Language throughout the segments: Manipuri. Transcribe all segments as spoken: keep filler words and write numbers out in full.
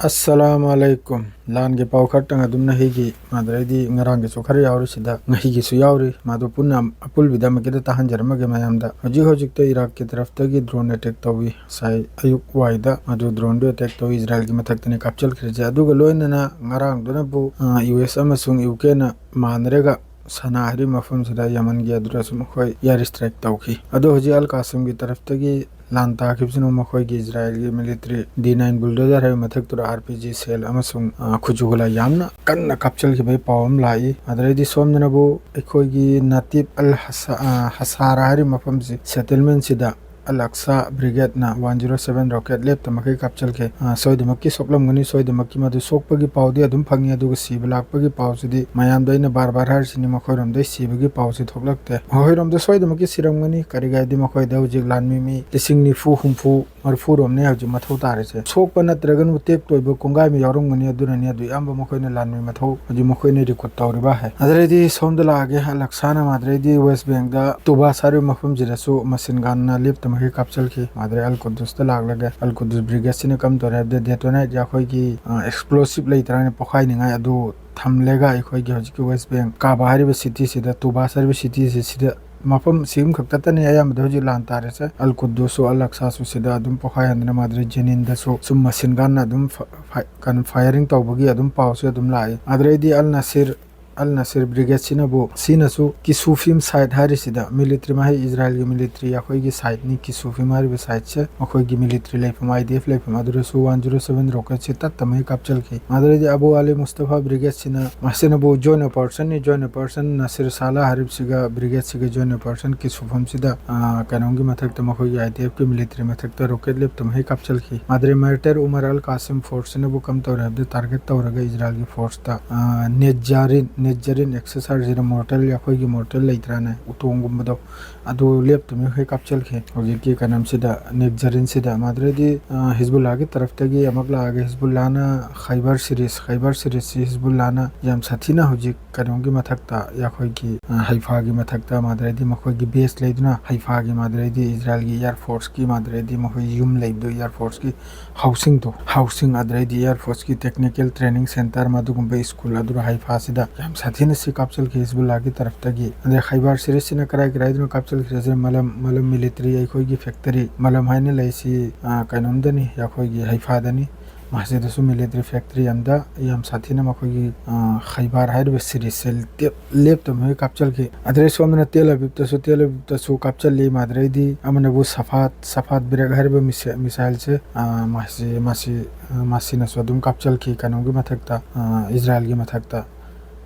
ꯑꯁꯂꯥꯃꯨ ꯑꯂꯩꯀꯨꯝ꯫ ꯂꯥꯟꯒꯤ ꯄꯥꯎ ꯈꯔꯇꯪ ꯑꯗꯨꯝ ꯅꯍꯤꯒꯤ, ꯃꯥꯗ꯭ꯔꯩꯗꯤ ꯉꯔꯥꯡꯒꯤꯁꯨ ꯈꯔ ꯌꯥꯎꯔꯤ, ꯁꯤꯗ ꯉꯍꯤꯒꯤꯁꯨ ꯌꯥꯎꯔꯤ꯫ ꯃꯗꯨ ꯄꯨꯟꯅ ꯑꯄꯨꯜꯕꯤꯗ ꯑꯃꯛꯀꯤꯗ ꯇꯥꯍꯟꯖꯔꯝꯃꯒꯦ ꯃꯌꯥꯝꯗ꯫ ꯍꯧꯖꯤꯛ ꯍꯧꯖꯤꯛꯇ ꯏꯔꯥꯛꯀꯤ ꯇꯔꯐꯇꯒꯤ ꯗ꯭ꯔꯣꯟ ꯑꯦꯇꯦꯛ ꯇꯧꯏ꯫ ꯉꯁꯥꯏ ꯑꯌꯨꯛ ꯋꯥꯏꯗ ꯃꯗꯨ ꯗ꯭ꯔꯣꯟꯗꯨ ꯑꯦꯇꯦꯛ ꯇꯧꯏ, ꯏꯖꯔꯥꯏꯜꯒꯤ ꯃꯊꯛꯇꯅꯤ ꯀꯥꯞꯆꯤꯜꯈ꯭ꯔꯤꯁꯦ꯫ ꯑꯗꯨꯒ ꯂꯣꯏꯅꯅ ꯉꯔꯥꯡꯗꯨꯅꯕꯨ, ꯑ, ꯌꯨ ꯑꯦꯁ ꯑꯃꯁꯨꯡ ꯌꯨ ꯀꯦꯅ ꯃꯥꯟꯅꯔꯒ ꯁꯅꯥ ꯍꯥꯏꯔꯤꯕ ꯃꯐꯝꯁꯤꯗ ꯌꯃꯟꯒꯤ ꯑꯗꯨꯗꯁꯨ ꯃꯈꯣꯏ ꯏꯌꯥꯔ ꯏꯁꯇ꯭ꯔꯥꯏꯛ ꯇꯧꯈꯤ꯫ ꯑꯗꯣ ꯍꯧꯖꯤꯛ ꯑꯜ ꯀꯥꯁꯤꯝꯒꯤ ꯇꯔꯐꯇꯒꯤ ꯂꯥꯟ ꯇꯥꯈꯤꯕꯁꯤꯅ ꯃꯈꯣꯏꯒꯤ ꯏꯖꯔꯥꯏꯜꯒꯤ ꯃꯤꯂꯤꯇ꯭ꯔꯤ ꯗꯤ ꯅꯥꯏꯟ ꯕꯨꯜꯗꯣꯖꯔ ꯍꯥꯏꯕ ꯃꯊꯛꯇꯨꯗ ꯑꯥꯔ ꯄꯤ ꯖꯤ ꯁꯦꯜ ꯑꯃꯁꯨꯡ, ꯑ, ꯈꯨꯠꯁꯨ ꯈꯨꯠꯂꯥꯏ ꯌꯥꯝꯅ ꯀꯟꯅ ꯀꯥꯞꯆꯤꯟꯈꯤꯕꯒꯤ ꯄꯥꯎ ꯑꯃ ꯂꯥꯛꯏ꯫ ꯑꯗꯨꯗꯩꯗꯤ ꯁꯣꯝꯗꯅꯕꯨ ꯑꯩꯈꯣꯏꯒꯤ ꯅꯥꯇꯤꯞ ꯑꯜ ꯍꯁꯥ-, ꯑ, ꯍꯁꯥꯔꯥ ꯍꯥꯏꯔꯤꯕ ꯃꯐꯝꯁꯤ, ꯁꯦꯇꯜꯃꯦꯟꯁꯤꯗ ꯑꯜ ꯑꯛꯁꯥ ꯕ꯭ꯔꯤꯒꯦꯗꯅ ꯋꯥꯟ ꯖꯤꯔꯣ ꯁꯚꯦꯟ ꯔꯣꯀꯦꯠ ꯂꯦꯞꯇ ꯃꯈꯩ ꯀꯥꯞꯆꯤꯟꯈꯤ꯫ ꯑ, ꯁꯣꯏꯗꯅꯃꯛꯀꯤ ꯁꯣꯛꯂꯝꯒꯅꯤ, ꯁꯣꯏꯗꯅꯃꯛꯀꯤ ꯃꯗꯨ ꯁꯣꯛꯄꯒꯤ ꯄꯥꯎꯗꯤ ꯑꯗꯨꯝ ꯐꯪꯉꯤ, ꯑꯗꯨꯒ ꯁꯤꯕ ꯂꯥꯛꯄꯒꯤ ꯄꯥꯎꯁꯤꯗꯤ ꯃꯌꯥꯝꯗ ꯑꯩꯅ ꯕꯥꯔ ꯕꯥꯔ ꯍꯥꯏꯔꯤꯁꯤꯅꯤ, ꯃꯈꯣꯏꯔꯣꯝꯗꯩ ꯁꯤꯕꯒꯤ ꯄꯥꯎꯁꯤ ꯊꯣꯛꯂꯛꯇꯦ꯫ ꯃꯈꯣꯏꯔꯣꯝꯗ ꯁꯣꯏꯗꯅꯃꯛꯀꯤ ꯁꯤꯔꯝꯒꯅꯤ, ꯀꯔꯤꯒꯤ ꯍꯥꯏꯗꯤ ꯃꯈꯣꯏꯗ ꯍꯧꯖꯤꯛ ꯂꯥꯟꯃꯤ ꯃꯤ ꯂꯤꯁꯤꯡ ꯅꯤꯐꯨ, ꯍꯨꯝꯐꯨ, ꯃꯔꯤꯐꯨꯔꯣꯝꯅꯦ ꯍꯧꯖꯤꯛ ꯃꯊꯧ ꯇꯥꯔꯤꯁꯦ꯫ ꯁꯣꯛꯄ ꯅꯠꯇ꯭ꯔꯒꯅ ꯇꯦꯛꯇꯣꯏꯕ ꯀꯣꯡꯒꯥꯏ ꯑꯃ ꯌꯥꯎꯔꯝꯒꯅꯤ, ꯑꯗꯨꯅꯅꯤ ꯑꯗꯨ ꯑꯌꯥꯝꯕ ꯃꯈꯣꯏꯅ ꯂꯥꯟꯃꯤ ꯃꯊꯧ ꯍꯧꯖꯤꯛ ꯃꯈꯣꯏꯅ ꯔꯤꯀ꯭ꯔꯨꯠ ꯇꯧꯔꯤꯕ ꯍꯥꯏ꯫ ꯑꯗꯨꯗꯩꯗꯤ ꯁꯣꯝꯗ ꯂꯥꯛꯑꯒꯦ, ꯑꯜ ꯑꯛꯁꯥꯅ ꯃꯥꯗ꯭ꯔꯩꯗꯤ ꯋꯦꯁ ꯕꯦꯡꯗ ꯇꯨꯕꯥꯁ ꯍꯥꯏꯔꯤꯕ ꯃꯐꯝꯁꯤꯗꯁꯨ ꯃꯁꯤꯟ ꯒꯥꯟꯅ ꯂꯦꯞꯇ ꯃꯈꯩ ꯀꯥꯞꯆꯤꯜꯈꯤ꯫ ꯃꯥꯗ꯭ꯔꯩ ꯑꯜ ꯀꯨꯗꯨꯁꯇ ꯂꯥꯛꯂꯒ ꯑꯜ ꯀꯨꯗꯨꯁ ꯕ꯭ꯔꯤꯒꯦꯗꯁꯤꯅ ꯀꯝꯗꯧꯔꯦ ꯍꯥꯏꯕꯗ ꯗꯦꯇꯣꯅꯥꯏꯠ ꯑꯩꯈꯣꯏꯒꯤ, ꯑ, ꯑꯦꯛꯁꯄ꯭ꯂꯣꯁꯤꯞ ꯂꯩꯇ꯭ꯔꯥꯅꯦ ꯄꯣꯈꯥꯏꯅꯤꯡꯉꯥꯏ, ꯑꯗꯨ ꯊꯝꯂꯒ ꯑꯩꯈꯣꯏꯒꯤ ꯍꯧꯖꯤꯛꯀꯤ ꯋꯦꯁ ꯕꯦꯡ ꯀꯥꯕ ꯍꯥꯏꯔꯤꯕ ꯁꯤꯇꯤꯁꯤꯗ, ꯇꯨꯕꯥꯁ ꯍꯥꯏꯔꯤꯕ ꯁꯤꯇꯤꯁꯤ ꯁꯤꯗ ꯃꯐꯝ ꯁꯤꯒꯨꯝ ꯈꯛꯇꯅꯤ ꯑꯌꯥꯝꯕꯗ ꯍꯧꯖꯤꯛ ꯂꯥꯟ ꯇꯥꯔꯤꯁꯦ꯫ ꯑꯜ ꯀꯨꯗꯨꯁꯁꯨ ꯑꯜ ꯑꯛꯁꯥꯁꯨ ꯁꯤꯗ ꯑꯗꯨꯝ ꯄꯣꯈꯥꯏꯍꯟꯗꯅ ꯃꯥꯗ꯭ꯔꯩ ꯖꯦꯅꯤꯟꯗꯁꯨ ꯁꯨꯝ ꯃꯁꯤꯟ ꯒꯟꯅ ꯑꯗꯨꯝ ꯐ-, ꯐ-, ꯀꯩꯅꯣ, ꯐꯥꯏꯌꯔꯤꯡ ꯇꯧꯕꯒꯤ ꯑꯗꯨꯝ ꯄꯥꯎꯁꯦ ꯑꯗꯨꯝ ꯂꯥꯛꯏ꯫ ꯑꯗꯨꯗꯩꯗꯤ ꯑꯜ ꯅꯁꯤꯔ, ꯑꯜ ꯅꯁꯤꯔ ꯕ꯭ꯔꯤꯒꯦꯗꯁꯤꯅꯕꯨ, ꯁꯤꯅꯁꯨ ꯀꯤꯁꯨꯐꯤꯝ ꯁꯥꯏꯠ ꯍꯥꯏꯔꯤꯁꯤꯗ ꯃꯤꯂꯤꯇ꯭ꯔꯤ ꯃꯍꯩ ꯏꯖꯔꯥꯏꯜꯒꯤ ꯃꯤꯂꯤꯇ꯭ꯔꯤ ꯑꯩꯈꯣꯏꯒꯤ ꯁꯥꯏꯠꯅꯤ, ꯀꯤꯁꯨꯐꯤꯝ ꯍꯥꯏꯔꯤꯕ ꯁꯥꯏꯠꯁꯦ ꯃꯈꯣꯏꯒꯤ ꯃꯤꯂꯤꯇ꯭ꯔꯤ ꯂꯩꯐꯝ, ꯑꯥꯏ ꯗꯤ ꯑꯦꯐ ꯂꯩꯐꯝ, ꯑꯗꯨꯗꯁꯨ ꯋꯥꯟ ꯖꯤꯔꯣ ꯁꯚꯦꯟ ꯔꯣꯀꯦꯠꯁꯤ ꯇꯠꯇ ꯃꯩ ꯀꯥꯞꯆꯤꯜꯈꯤ꯫ ꯑꯗꯨꯗꯩꯗꯤ ꯑꯕꯨ ꯑꯂꯤ ꯃꯨꯁꯇꯐꯥ ꯕ꯭ꯔꯤꯒꯦꯗꯁꯤꯅ, ꯃꯁꯤꯅꯕꯨ ꯖꯣꯏꯟ ꯑꯣꯄꯔꯦꯁꯟꯅꯤ, ꯖꯣꯏꯟ ꯑꯣꯄꯔꯦꯁꯟ ꯅꯁꯤꯔ ꯁꯥꯂꯥ ꯍꯥꯔꯤꯞꯁꯤꯒ ꯕ꯭ꯔꯤꯒꯦꯗꯁꯤꯒ ꯖꯣꯏꯟ ꯑꯣꯄꯔꯦꯁꯟ ꯀꯤꯁꯨꯐꯝꯁꯤꯗ, ꯑ, ꯀꯩꯅꯣꯝꯒꯤ ꯃꯊꯛꯇ ꯃꯈꯣꯏꯒꯤ ꯑꯥꯏ ꯗꯤ ꯑꯦꯐꯀꯤ ꯃꯤꯂꯤꯇ꯭ꯔꯤ ꯃꯊꯛꯇ ꯔꯣꯀꯦꯠ ꯂꯦꯞꯇ ꯃꯍꯩ ꯀꯥꯞꯆꯤꯜꯈꯤ꯫ ꯃꯥꯗ꯭ꯔꯦ ꯃꯥꯔꯇꯔ ꯎꯃꯔ ꯑꯜ ꯀꯥꯁꯤꯝ ꯐꯣꯔꯁꯁꯤꯅꯕꯨ ꯀꯝ ꯇꯧꯔꯦ ꯍꯥꯏꯕꯗ ꯇꯥꯔꯒꯦꯠ ꯇꯧꯔꯒ ꯏꯖꯔꯥꯏꯜꯒꯤ ꯐꯣꯔꯁꯇ, ꯑ, ꯅꯦꯖꯥꯔꯤꯟ, ꯅꯦꯖꯔꯤꯟ ꯑꯦꯛꯁꯔꯁꯥꯏꯁꯁꯤꯗ ꯃꯣꯔꯇꯦꯜ, ꯑꯩꯈꯣꯏꯒꯤ ꯃꯣꯔꯇꯦꯜ ꯂꯩꯇ꯭ꯔꯥꯅꯦ, ꯎꯇꯣꯡꯒꯨꯝꯕꯗꯣ, ꯑꯗꯨ ꯂꯦꯞꯇꯕꯤ ꯃꯈꯣꯏ ꯀꯥꯞꯆꯜꯈꯤ ꯍꯧꯖꯤꯛꯀꯤ ꯀꯩꯅꯣꯝꯁꯤꯗ, ꯅꯦꯖꯔꯤꯟꯁꯤꯗ꯫ ꯃꯥꯗ꯭ꯔꯦꯗꯤ, ꯑ, ꯍꯤꯖꯕꯨꯜꯂꯥꯒꯤ ꯇꯔꯐꯇꯒꯤ ꯑꯃꯨꯛ ꯂꯥꯛꯑꯒ, ꯍꯤꯖꯕꯨꯜꯂꯥꯅ ꯈꯩꯕꯔ ꯁꯤꯔꯤꯖ, ꯈꯩꯕꯔ ꯁꯤꯔꯤꯖꯁꯤ ꯍꯤꯖꯕꯨꯜꯂꯥꯅ ꯌꯥꯝ ꯁꯥꯊꯤꯅ ꯍꯧꯖꯤꯛ ꯀꯩꯅꯣꯝꯒꯤ ꯃꯊꯛꯇ, ꯑꯩꯈꯣꯏꯒꯤ, ꯑ, ꯍꯩꯐꯥꯒꯤ ꯃꯊꯛꯇ, ꯃꯥꯗ꯭ꯔꯦꯗꯤ ꯃꯈꯣꯏꯒꯤ ꯕꯦꯁ ꯂꯩꯗꯨꯅ, ꯍꯩꯐꯥꯒꯤ ꯃꯥꯗ꯭ꯔꯦꯗꯤ ꯏꯖꯔꯥꯏꯜꯒꯤ ꯏꯌꯥꯔ ꯐꯣꯔꯁꯀꯤ ꯃꯥꯗ꯭ꯔꯦꯗꯤ ꯃꯈꯣꯏ ꯌꯨꯝ ꯂꯩꯕꯗꯣ, ꯏꯌꯥꯔ ꯐꯣꯔꯁꯀꯤ ꯍꯥꯎꯁꯤꯡꯗꯣ, ꯍꯥꯎꯁꯤꯡ, ꯑꯗꯨꯗꯩꯗꯤ ꯏꯌꯥꯔ ꯐꯣꯔꯁꯀꯤ ꯇꯦꯛꯅꯤꯀꯦꯜ ꯇ꯭ꯔꯦꯅꯤꯡ ꯁꯦꯟꯇꯔ, ꯃꯗꯨꯒꯨꯝꯕ ꯁ꯭ꯀꯨꯜ ꯑꯗꯨꯒ ꯍꯩꯐꯥꯁꯤꯗ ꯌꯥꯝ ꯁꯥꯊꯤꯅ ꯁꯤ ꯀꯥꯞꯆꯜꯈꯤ ꯍꯤꯖꯕꯨꯜꯂꯥꯒꯤ ꯇꯔꯐꯇꯒꯤ꯫ ꯑꯗꯩ ꯈꯩꯕꯥꯔ ꯁꯤꯔꯤꯖꯁꯤꯅ ꯀꯔꯥꯏ ꯀꯔꯥꯏꯗꯅꯣ ꯀꯥꯞꯆꯜꯈ꯭ꯔꯤꯁꯦ? ꯃꯂꯝ, ꯃꯂꯝ ꯃꯤꯂꯤꯇꯔꯤ, ꯑꯩꯈꯣꯏꯒꯤ ꯐꯦꯛꯇꯔꯤ, ꯃꯂꯝ ꯍꯥꯏꯅ ꯂꯩꯁꯤ, ꯑ, ꯀꯩꯅꯣꯝꯗꯅꯤ, ꯑꯩꯈꯣꯏꯒꯤ ꯍꯩꯐꯥꯗꯅꯤ꯫ ꯃꯁꯤꯗꯁꯨ ꯃꯤꯂꯤꯇꯔꯤ ꯐꯦꯛꯇꯔꯤ ꯑꯃꯗ ꯌꯥꯝ ꯁꯥꯊꯤꯅ ꯃꯈꯣꯏꯒꯤ, ꯑ, ꯈꯩꯕꯥꯔ ꯍꯥꯏꯔꯤꯕ ꯁꯤꯔꯤꯖꯁꯦ ꯂꯦꯞ-, ꯂꯦꯞꯇꯕ ꯃꯈꯩ ꯀꯥꯞꯆꯜꯈꯤ꯫ ꯑꯗꯩ ꯁꯣꯝꯗꯅ ꯇꯦꯜ ꯑꯕꯤꯕꯇꯁꯨ, ꯇꯦꯜ ꯑꯕꯤꯕꯇꯁꯨ ꯀꯥꯞꯆꯜꯂꯤ꯫ ꯃꯥꯗ꯭ꯔꯩꯗꯤ ꯑꯃꯅꯕꯨ ꯁꯐꯥꯠ, ꯁꯐꯥꯠ ꯕꯤꯔꯛ ꯍꯥꯏꯔꯤꯕ ꯃꯤꯁꯦ-, ꯃꯤꯁꯥꯏꯜꯁꯦ, ꯑ, ꯃꯁꯤ, ꯃꯁꯤ, ꯑ, ꯃꯁꯤꯅꯁꯨ ꯑꯗꯨꯝ ꯀꯥꯞꯆꯜꯈꯤ ꯀꯩꯅꯣꯒꯤ ꯃꯊꯛꯇ, ꯑ, ꯏꯖꯔꯥꯏꯜꯒꯤ ꯃꯊꯛꯇ꯫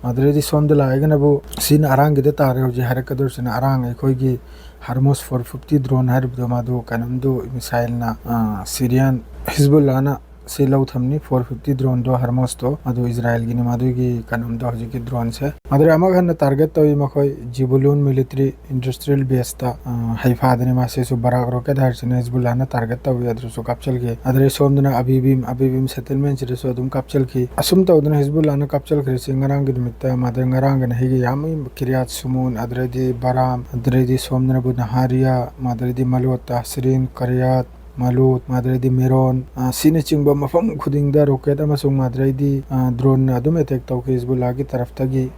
ꯃꯥꯗ꯭ꯔꯩꯗꯤ ꯁꯣꯝꯗ ꯂꯥꯛꯑꯒꯅꯕꯨ ꯁꯤꯅ ꯑꯔꯥꯡꯒꯤꯗ ꯇꯥꯔꯦ꯫ ꯍꯧꯖꯤꯛ ꯍꯥꯏꯔꯛꯀꯗꯧꯔꯤꯁꯤꯅ ꯑꯔꯥꯡ, ꯑꯩꯈꯣꯏꯒꯤ ꯍꯔꯃꯨꯁ ꯐꯣꯔ ꯐꯤꯐꯇꯤ ꯗ꯭ꯔꯣꯟ ꯍꯥꯏꯔꯤꯕꯗꯣ, ꯃꯥꯗꯨ ꯀꯩꯅꯣꯝꯗꯨ ꯃꯤꯁꯥꯏꯜꯅ, ꯑ, ꯁꯤꯔꯤꯌꯥꯟ ꯍꯤꯖꯕꯨꯜꯂꯥꯅ ꯁꯤ ꯂꯧ ꯊꯝꯅꯤ꯫ ꯐꯣꯔ ꯐꯤꯐꯇꯤ ꯗ꯭ꯔꯣꯟꯗꯣ, ꯍꯔꯃꯣꯁꯇꯣ, ꯑꯗꯨ ꯏꯖꯔꯥꯏꯜꯒꯤꯅꯤ꯫ ꯃꯗꯨꯒꯤ ꯀꯩꯅꯣꯝꯗꯣ ꯍꯧꯖꯤꯛꯀꯤ ꯗ꯭ꯔꯣꯟꯁꯦ꯫ ꯃꯗꯨꯗ ꯑꯃꯨꯛ ꯍꯟꯅ ꯇꯥꯔꯒꯦꯠ ꯇꯧꯏ ꯃꯈꯣꯏ ꯖꯤꯕꯨꯂꯨꯟ ꯃꯤꯂꯤꯇꯔꯤ ꯏꯟꯗꯁꯇ꯭ꯔꯤꯌꯦꯜ ꯕꯦꯁꯇ, ꯑ, ꯍꯩꯐꯥꯗꯅꯤ꯫ ꯃꯁꯤꯁꯨ ꯕꯔꯥꯛ ꯔꯣꯀꯦꯠ ꯍꯥꯏꯔꯤꯁꯤꯅ ꯍꯤꯖꯕꯨꯜꯂꯥꯅ ꯇꯥꯔꯒꯦꯠ ꯇꯧꯏ, ꯑꯗꯨꯁꯨ ꯀꯥꯞꯆꯜꯈꯤ꯫ ꯑꯗꯨꯗꯩ ꯁꯣꯝꯗꯅ ꯑꯕꯤꯕꯤꯝ, ꯑꯕꯤꯕꯤꯝ ꯁꯦꯇꯜꯃꯦꯟꯁꯤꯗꯁꯨ ꯑꯗꯨꯝ ꯀꯥꯞꯆꯜꯈꯤ꯫ ꯑꯁꯨꯝ ꯇꯧꯗꯅ ꯍꯤꯖꯕꯨꯜꯂꯥꯅ ꯀꯥꯞꯆꯜꯈ꯭ꯔꯤꯁꯤ ꯉꯔꯥꯡꯒꯤ ꯅꯨꯃꯤꯠꯇ, ꯃꯗꯨ ꯉꯔꯥꯡꯒꯅ ꯍꯤꯒ ꯌꯥꯝꯃꯤ, ꯀꯤꯔꯤꯌꯥꯠ ꯁꯨꯃꯨꯟ, ꯑꯗꯨꯗꯩꯗꯤ ꯕꯔꯥꯝ, ꯑꯗꯨꯗꯩꯗꯤ ꯁꯣꯝꯗꯅꯕꯨ ꯅꯍꯥꯔꯤꯌꯥ, ꯃꯗꯨꯗꯩꯗꯤ ꯃꯂꯣꯠ ꯇꯥꯁꯔꯤꯟ, ꯀꯔꯤꯌꯥꯠ, ꯃꯥꯂꯣꯠ, ꯃꯥꯗ꯭ꯔꯦꯗꯤ ꯃꯦꯔꯣꯟ, ꯑ, ꯁꯤꯅꯆꯤꯡꯕ ꯃꯐꯝ ꯈꯨꯗꯤꯡꯗ ꯔꯣꯀꯦꯠ ꯑꯃꯁꯨꯡ ꯃꯥꯗ꯭ꯔꯦꯗꯤ, ꯑ, ꯗ꯭ꯔꯣꯟꯅ ꯑꯗꯨꯝ ꯑꯦꯇꯦꯛ ꯇꯧꯈꯤ ꯍꯤꯖꯕꯨꯜꯂꯥꯒꯤ ꯇꯔꯐꯇꯒꯤ,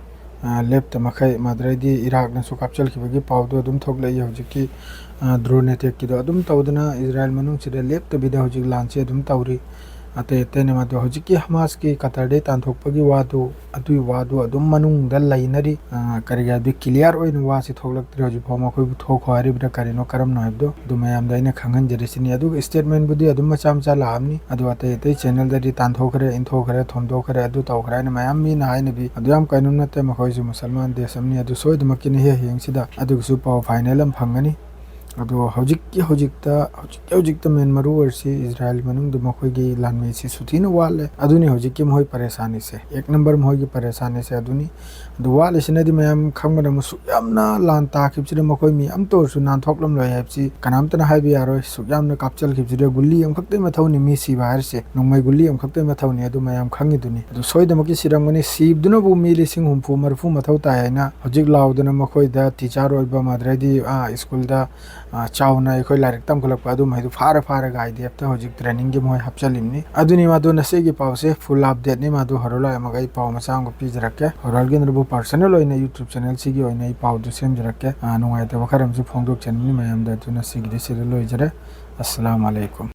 ꯑ, ꯂꯦꯞꯇ ꯃꯈꯩ꯫ ꯃꯥꯗ꯭ꯔꯦꯗꯤ ꯏꯔꯥꯛꯅꯁꯨ ꯀꯥꯞꯆꯜꯈꯤꯕꯒꯤ ꯄꯥꯎꯗꯣ ꯑꯗꯨꯝ ꯊꯣꯛꯂꯛꯏ ꯍꯧꯖꯤꯛꯀꯤ, ꯑ, ꯗ꯭ꯔꯣꯟ ꯑꯦꯇꯦꯛꯀꯤꯗꯣ꯫ ꯑꯗꯨꯝ ꯇꯧꯗꯅ ꯏꯖꯔꯥꯏꯜ ꯃꯅꯨꯡꯁꯤꯗ ꯂꯦꯞꯇꯕꯤꯗ ꯍꯧꯖꯤꯛ ꯂꯥꯟꯁꯦ ꯑꯗꯨꯝ ꯇꯧꯔꯤ꯫ ꯑꯇꯩ ꯑꯇꯩꯅ ꯃꯗꯨ ꯍꯧꯖꯤꯛꯀꯤ ꯍꯃꯥꯁꯀꯤ ꯀꯇꯔꯗꯩ ꯇꯥꯟꯊꯣꯛꯄꯒꯤ ꯋꯥꯗꯨ, ꯑꯗꯨꯒꯤ ꯋꯥꯗꯨ ꯑꯗꯨꯝ ꯃꯅꯨꯡꯗ ꯂꯩꯅꯔꯤ꯫ ꯑ, ꯀꯔꯤꯒꯤ ꯍꯥꯏꯕꯗꯤ ꯀ꯭ꯂꯤꯌꯥꯔ ꯑꯣꯏꯅ ꯋꯥꯁꯤ ꯊꯣꯛꯂꯛꯇ꯭ꯔꯦ ꯍꯧꯖꯤꯛꯐꯥꯎ, ꯃꯈꯣꯏꯕꯨ ꯊꯣꯛꯈꯣ ꯍꯥꯏꯔꯤꯕ꯭ꯔꯥ ꯀꯔꯤꯅꯣ ꯀꯔꯝꯅꯣ ꯍꯥꯏꯕꯗꯣ꯫ ꯑꯗꯨ ꯃꯌꯥꯝꯗ ꯑꯩꯅ ꯈꯪꯍꯟꯖꯔꯤꯁꯤꯅꯤ꯫ ꯑꯗꯨꯒ ꯁ꯭ꯇꯦꯠꯃꯦꯟꯕꯨꯗꯤ ꯑꯗꯨꯝ ꯃꯆꯥ ꯃꯆꯥ ꯂꯥꯛꯑꯝꯅꯤ, ꯑꯗꯨ ꯑꯇꯩ ꯑꯇꯩ ꯆꯦꯅꯦꯜꯗꯗꯤ ꯇꯥꯟꯊꯣꯛꯈ꯭ꯔꯦ, ꯏꯟꯊꯣꯛꯈ꯭ꯔꯦ, ꯊꯣꯝꯗꯣꯛꯈ꯭ꯔꯦ, ꯑꯗꯨ ꯇꯧꯈ꯭ꯔꯦ ꯍꯥꯏꯅ ꯃꯌꯥꯝ ꯃꯤꯅ ꯍꯥꯏꯅꯕꯤ꯫ ꯑꯗꯨ ꯌꯥꯝ ꯀꯩꯅꯣ ꯅꯠꯇꯦ, ꯃꯈꯣꯏꯁꯨ ꯃꯨꯁꯜꯃꯥꯟ ꯗꯦꯁ ꯑꯃꯅꯤ꯫ ꯑꯗꯨ ꯁꯣꯏꯗꯅꯃꯛꯀꯤꯅꯤ ꯍꯦꯛ ꯍꯌꯦꯡꯁꯤꯗ ꯑꯗꯨꯒꯤꯁꯨ ꯄꯥꯎ ꯐꯥꯏꯅꯦꯜ ꯑꯃ ꯐꯪꯒꯅꯤ꯫ ꯑꯗꯣ ꯍꯧꯖꯤꯛꯀꯤ ꯍꯧꯖꯤꯛꯇ ꯍꯧꯖꯤꯛꯀꯤ ꯍꯧꯖꯤꯛꯇ ꯃꯦꯟ ꯃꯔꯨ ꯑꯣꯏꯔꯤꯁꯤ ꯏꯖꯔꯥꯏꯜ ꯃꯅꯨꯡꯗ ꯃꯈꯣꯏꯒꯤ ꯂꯥꯟꯃꯤꯁꯤ ꯁꯨꯊꯤꯅ ꯋꯥꯠꯂꯦ꯫ ꯑꯗꯨꯅꯤ ꯍꯧꯖꯤꯛꯀꯤ ꯃꯈꯣꯏ ꯄꯔꯦꯁꯥꯅꯤꯁꯦ, ꯑꯦꯛ ꯅꯝꯕꯔ ꯃꯈꯣꯏꯒꯤ ꯄꯔꯦꯁꯥꯅꯤꯁꯦ ꯑꯗꯨꯅꯤ꯫ ꯑꯗꯨ ꯋꯥꯠꯂꯤꯁꯤꯅꯗꯤ ꯃꯌꯥꯝ ꯈꯪꯕꯅ ꯑꯃꯨꯛ ꯁꯨꯛ ꯌꯥꯝꯅ ꯂꯥꯟ ꯇꯥꯈꯤꯕꯁꯤꯗ ꯃꯈꯣꯏ ꯃꯤ ꯑꯃꯇ ꯑꯣꯏꯔꯁꯨ ꯅꯥꯟꯊꯣꯛꯂꯝꯂꯣꯏ ꯍꯥꯏꯕꯁꯤ ꯀꯅꯥꯝꯇꯅ ꯍꯥꯏꯕ ꯌꯥꯔꯣꯏ꯫ ꯁꯨꯛ ꯌꯥꯝꯅ ꯀꯥꯞꯆꯜꯈꯤꯕꯁꯤꯗ ꯒꯨꯂꯤ ꯑꯃꯈꯛꯇꯒꯤ ꯃꯊꯧꯅꯤ ꯃꯤ ꯁꯤꯕ ꯍꯥꯏꯔꯤꯁꯦ, ꯅꯣꯡꯃꯩ ꯒꯨꯂꯤ ꯑꯃꯈꯛꯇꯒꯤ ꯃꯊꯧꯅꯤ, ꯑꯗꯨ ꯃꯌꯥꯝ ꯈꯪꯉꯤꯗꯨꯅꯤ꯫ ꯑꯗꯨ ꯁꯣꯏꯗꯅꯃꯛꯀꯤ ꯁꯤꯔꯝꯒꯅꯤ꯫ ꯁꯤꯕꯗꯨꯅꯕꯨ ꯃꯤ ꯂꯤꯁꯤꯡ ꯍꯨꯝꯐꯨ ꯃꯔꯤꯐꯨ ꯃꯊꯧ ꯇꯥꯏ ꯍꯥꯏꯅ ꯍꯧꯖꯤꯛ ꯂꯥꯎꯗꯅ ꯃꯈꯣꯏꯗ ꯇꯤꯆꯔ ꯑꯣꯏꯕ, ꯑꯗꯩꯗꯤ, ꯑꯥ, ꯁ꯭ꯀꯨꯜꯗ, ꯑꯥ, ꯆꯥꯎꯅ ꯑꯩꯈꯣꯏ ꯂꯥꯏꯔꯤꯛ ꯇꯝꯈꯠꯂꯛꯄ ꯑꯗꯨꯝ ꯍꯥꯏꯗꯨ ꯐꯥꯔ ꯐꯥꯔꯒ ꯑꯥꯏ ꯗꯤ ꯑꯦꯐꯇ ꯍꯧꯖꯤꯛ ꯇ꯭ꯔꯦꯅꯤꯡꯒꯤ ꯃꯣꯏ ꯍꯥꯞꯆꯜꯂꯤꯕꯅꯤ꯫ ꯑꯗꯨꯅꯤ ꯃꯗꯨ ꯉꯁꯤꯒꯤ ꯄꯥꯎꯁꯦ ꯐꯨꯜ ꯑꯞꯗꯦꯠꯅꯤ꯫ ꯃꯗꯨ ꯍꯣꯔꯦꯟ ꯂꯣꯏꯔꯝꯃꯒ ꯑꯩ ꯄꯥꯎ ꯃꯆꯥ ꯑꯃꯒ ꯄꯤꯖꯔꯛꯀꯦ꯫ ꯍꯣꯔꯦꯟꯒꯤꯅꯕꯨ ꯄꯔꯁꯅꯦꯜ ꯑꯣꯏꯅ ꯌꯨꯇ꯭ꯌꯨꯕ ꯆꯦꯅꯦꯜꯁꯤꯒꯤ ꯑꯣꯏꯅ ꯑꯩ ꯄꯥꯎꯗꯨ ꯁꯦꯝꯖꯔꯛꯀꯦ꯫ ꯑꯥ, ꯅꯨꯡꯉꯥꯏꯇꯕ ꯈꯔ ꯑꯃꯁꯨ ꯐꯣꯡꯗꯣꯛꯆꯅꯤꯡꯉꯤ ꯃꯌꯥꯝꯗ꯫ ꯑꯗꯨꯅ ꯁꯤꯒꯤꯗꯤ ꯁꯤꯗ ꯂꯣꯏꯖꯔꯦ꯫ ꯑꯁꯂꯥꯃꯨ ꯑꯂꯩꯀꯨꯝ꯫